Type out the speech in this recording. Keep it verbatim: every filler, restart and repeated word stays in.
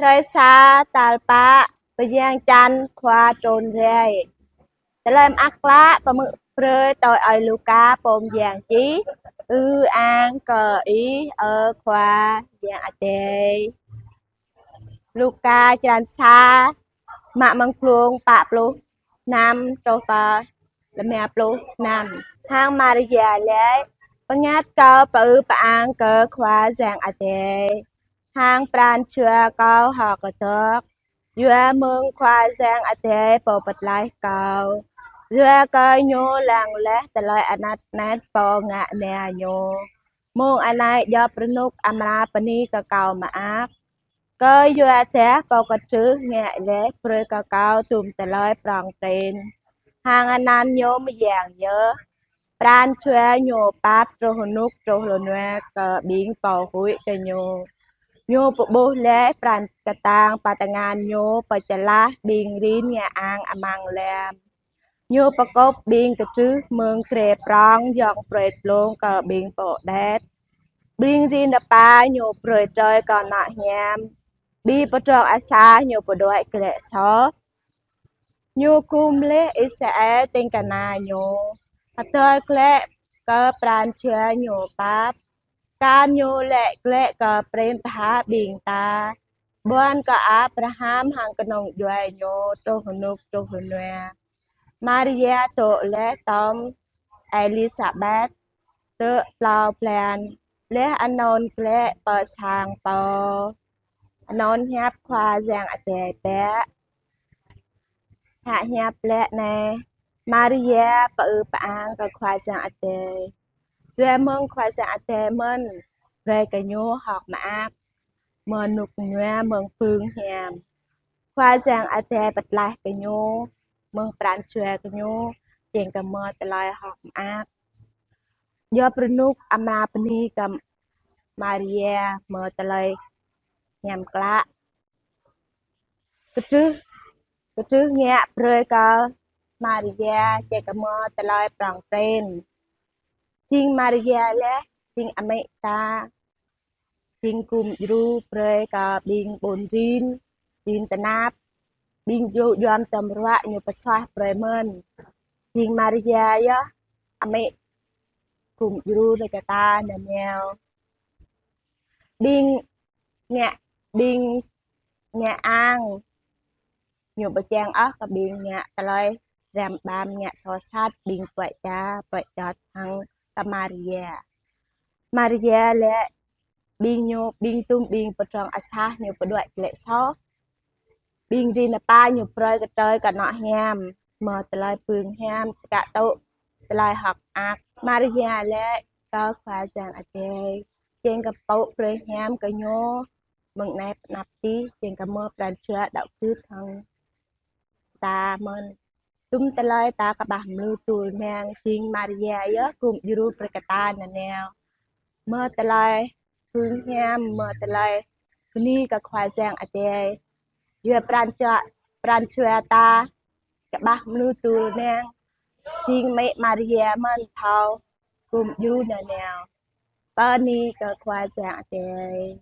Hrơi sa tal pă, bơyan čan Khua trŭn rai. Tơlơi mơak klă pơhmư̆ brơi tui ơi Luka pô mơyang čih. Ư-ang kơ Ih, ơ Khua Yang Adai. Luka črăn sa, mă mơ̆ng klông pă pluh năm truh pơ rơma pluh năm. Hăng Maria laĭ: Bơngăt kâo pơư pơang kơ Khua Yang Adai, hăng pran jua kâo hơ̆k kơdơ̆k, yua mơ̆ng Khua Yang Adai pô pơtlaih kâo. Yua kơ Ñu lăng laih tơlơi anăt anet pô ngă na Ñu. Mông anai djŏp rơnŭk amra bơni kơ kâo mơak. Kơyua dah Pô Kơtrưh ngă laih brơi kơ kâo dŭm tơlơi prŏng prin. Hăng anăn Ñu mơyang yơh. Pran jua Ñu pap truh rơnŭk truh rơnua kơ ƀing pô huĭ kơ Ñu. Ñu pơƀuh laih pran kơtang pơtơngan Ñu pơčơlah ƀing rin ngă ang amăng lăm. Ñu pơkŭp ƀing kơtrưh mơ̆ng grê prŏng yŏng brơi tlông kơ ƀing pô đet. Ƀing rin rơpa Ñu brơi trơi kơ anŏ hiam. Ƀing pơdrŏng asah Ñu pơđuaĭ glaĭ soh. Ñu gum laih Israel ding kơna Ñu. Hơdơr glaĭ kơ pran jua Ñu pap. Kar Ñu laĭ glaĭ kơ prin tha ƀing ta. Ƀuăn kơ Abraham hăng kơnung djuai ñu truh rơnŭk truh rơnua. Maria dŏ laih tom Elisabet tơ̆ plâo blan, laih anŭn glaĭ pơ sang pô. Anŭn hiăp Khua Yang Adai bĕ. Hă hiăp laĭ anai: Maria pơư pơang kơ Khua Yang Adai. Yua mơ̆ng Khua Yang Adai mơ̆n brơi kơ ñu hơ̆k mơak, mơnŭk ñua mơ̆ng pưng hiam. Khua Yang Adai pơtlaih kơ ñu mơ̆ng pran jua kơ ñu, jing kơ mơ̆ tơlơi hơ̆k mơak. Djŏp rơnŭk amra bơni kơ Maria mơ̆ tơlơi hiam klă. Kơtrưh, kơtrưh ngă brơi kơ Maria, jing kơ mơ̆ tơlơi prŏng prin. Jing Maria laih, jing amĭ ta. Jing gum djru brơi kơ ƀing ƀun rin, rin tơnap, ƀing djru djuăm tơm ruă ñu pơsuaih brơi mơ̆n. Jing Maria yơh, amĭ gum djru brơi kơ ta nanao. Ƀing ngă, ƀing ngă ang ñu pơčang ôh kơ ƀing ngă tơlơi răm ƀăm, ngă soh sat, ƀing puăi ča, puăi čot hăng kơ Maria. Maria laĭ ƀing ñu, ƀing dŭm ƀing pơdrŏng asah ñu pơđuaĭ glaĭ soh. Ƀing rin rơpa ñu brơi kơ trơi kơ anŏ hiam, mơ̆ tơlơi pưng hiam, skă tŭ tơlơi hơ̆k mơak. Maria laĭ kơ Khua Yang Adai, jing kơ pô brơi hiam kơ ñu mơ̆ng anai pơ anăp adih, jing kơ mơ̆ pran jua đaŏ gưt hăng ta mơ̆n. Dŭm tơlơi ta kơƀah mơlu tui mơ̆ng, jing Maria yơh gum djru brơi kơ ta nanao. Mơ̆ tơlơi pưng hiam, mơ̆ tơlơi bơni kơ Khua Yang Adai. Yua pran jua, pran jua ta kơƀah mơlu tui mơ̆ng, jing amĭ Maria mơ̆n thâo gum djru nanao. Bơni kơ Khua Yang Adai.